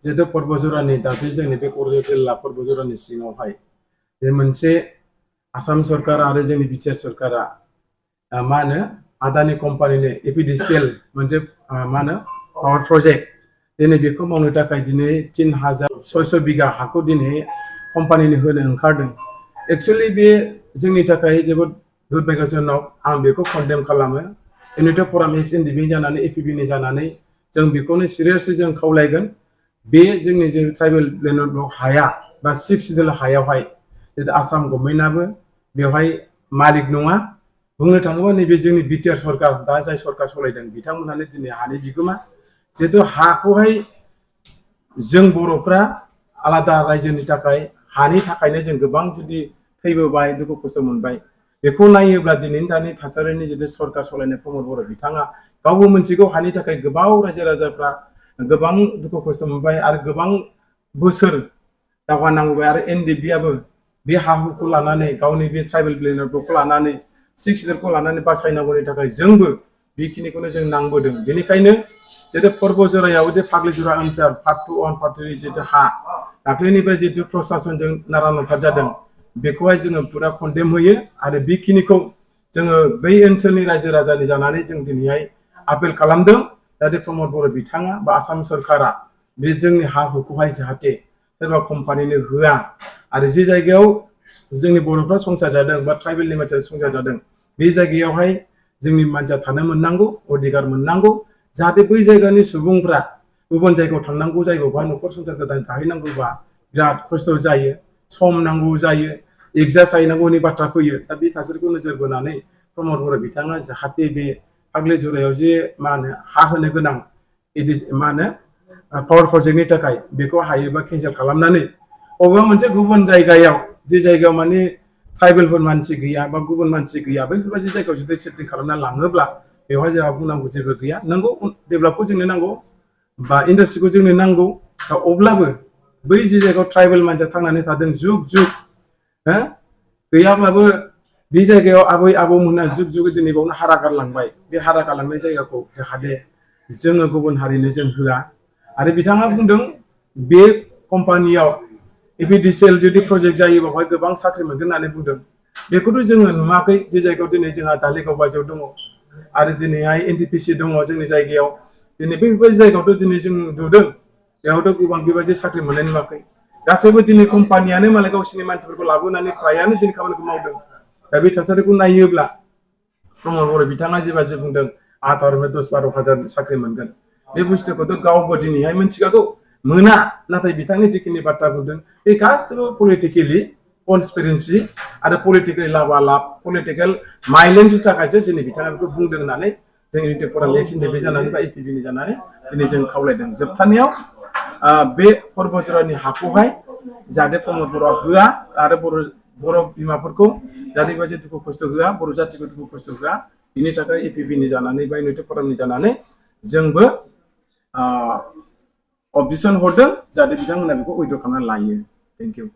जिहेतु पर्बजरानि दाख्लै जोंनि बे क'क्राझार जिल्ला पर्बजरानि सिङावहाय जे मोनसे आसाम सरकार आरो जोंनि बिटिआर सरकारा मा होनो आदानि कम्पानिनो एपिडिसिएल मोनसे मा होनो पावार प्रजेक्ट दिनै बेखौ मावनो थाखाय दिनै 3600 बिगा हाखौ दिनै कम्पानिनो होनो ओंखारदों। एक्चुअली बे जोंनि थाखाय जोबोद दुर्भाग्यजनक आं बेखौ कन्डेम खालामो। इउनिट अफ फराम एक्स एनडिबि जानानै एपिबिनि जानानै जों बेखौनो सिरियासलि जों खावलायगोन। बे जोंनि जे ट्राइबेल लेन्ड हाया बा 6 सिडुल हायावहाय आसाम गभर्नमेन्टआबो बेवहाय मालिक नङा। बुंनो थाङोबा नैबे जोंनि बिटिआर सरकार दा जाय सरकार सालायदों बिथांमोनानो दिनै हानि बिगोमा। जिहेतु हाखौहाय जों बर'फ्रा आलादा रायजोनि थाखाय हानि थाखायनो जों गोबां जुदि थैबोबाय दुखु खस्थ' मोनबाय। बेखौ नायोब्ला दिनैनि दानि थासारिनि जितु सरकार सालायनाय प्रमद बर' बिथाङा गावबो मोनथिगौ हानि थाखाय गोबां रायजो राजाफ्रा गोबां दुखु खस्थ' मोनबाय आरो गोबां बोसोर दावहा नांबोबाय आरो एनडिएफबि बे हा हुखौ लानानै गावनि बे ट्राइबेल लेन्डखौ लानानै 6 सिडुलखौ लानानै बासायनांगौनि थाखाय जोंबो बेखिनिखौनो जों नांबोदों। बेनिखायनो जितु पर्बजरायाव जे फाग्लिजरा ओनसोल पार्ट 2 1 पार्ट 3 जितु हा दाख्लैनिफ्राय जितु प्रसासनजों नारा नाथा जादों बेखौहाय जोङो पुरा कन्डेम होयो आरो बेखिनिखौ जोङो बै ओनसोलनि रायजो राजानि जानानै जों दिनैहाय आपिल खालामदों जाहाथे प्रमद बर' बिथाङा बा आसाम सरकारा बे जोंनि हा हुखौहाय जाहाथे सोरबा कम्पानिनो होआ आरो जे जायगायाव जोंनि बर'फ्रा संसार जादों बा ट्राइबेलनि मानसिया संसार जादों बे जायगायावहाय जोंनि मानसिया थानो मोननांगौ अधिकार मोननांगौ जाहाथे बै जायगानि सुबुंफ्रा गुबुन जायगायाव थांनांगौ जायोबा न'खर संसार गोदान थाहैनांगौबा बिराद खस्थ' जायो सम नांगौ जायो एडजास्ट जाहैनांगौनि बाथ्रा फैयो। दा बे थासारिखौ नोजोर बोनानै प्रमद बर' बिथाङा जाहाथे बे फाग्लिजरायाव जे मा होनो हा होनो गोनां मा होनो पावार प्रजेक्टनि थाखाय बेखौ हायोबा केन्सेल खालामनानै अबेबा मोनसे गुबुन जायगायाव जे जायगायाव माने ट्राइबेलफोर मानसि गैया बा गुबुन मानसि गैया बैफोरबायदि जायगायाव जुदि सेटिं खालामना लाङोब्ला बेवहाय जोंहा बुंनांगौ जेबो गैया। नंगौ डेभेलपखौ जोंनो नांगौ बा इन्डास्ट्रिखौ जोंनो नांगौ अब्लाबो बै जे जायगायाव ट्राइबेल मानसिया थांनानै थादों जुग जुग गैयाब्लाबो बे जायगायाव आबै आबौमोनहा जुग जुग दिनै बावनो हारा गारलांबाय बे हारा गारलांनाय जायगाखौ जाहाथे जोङो गुबुन हारिनो जों होआ आरो बिथाङा बुंदों बे कम्पानियाव एपिडिसिएल जुदि प्रजेक्ट जायो बेवहाय गोबां साख्रि मोनगोन होननानै बुंदों। बेखौथ' जोङो नुवाखै जे जायगायाव दिनै जोंहा धालिगाव बायजोआव दङ आरो दिनैहाय एनटिपिसि दङ जोंनि जायगायाव दिनै बेबायदि जायगायावथ' दिनै जों नुदों बेयावथ' गोबां बेबायदि साख्रि मोननाय नुवाखै। गासैबो दिनै कम्पानियानो मालाय गावसोरनि मानसिफोरखौ लाबोनानै फ्रायानो दिनै खामानिखौ मावदों। दा बे थासारिखौ नायोब्ला प्रमद बर' बिथाङा जेबादि बुंदों 8 आरो 10-12 हाजार साख्रि मोनगोन बे बुस्थुखौथ' गावबो दिनैहाय मिथिखागौ मोना नाथाय बिथांनि जिखिनि बाथ्रा बुंदों बे गासिबो पलिटिकेलि कनस्पिरेन्सि आरो पलिटिकेल लाबालाब पलिटिकेल माइलेन्सनि थाखायसो दिनै बिथाङा बेखौ बुंदों होननानै जों इउनिट अफ फराम एक्स एनडिबि जानानै बा एपिबिनि जानानै दिनै जों खावलायदों। जोबथारनायाव बे पर्बजरानि हाखौहाय जाहाथे प्रमद बर'आ होआ आरो बर' बिमाफोरखौ जाहाथे बेबायदि दुखु खस्थ' होआ बर' जाथिखौ दुखु खस्थ' होआ बिनि थाखाय एपिबिनि जानानै बा इउनिट अफ फरामनि जानानै जोंबो अबजेक्सन हरदों जाहाथे बिथांमोना बेखौ उइद्र' खालामनानै लायो। Thank you.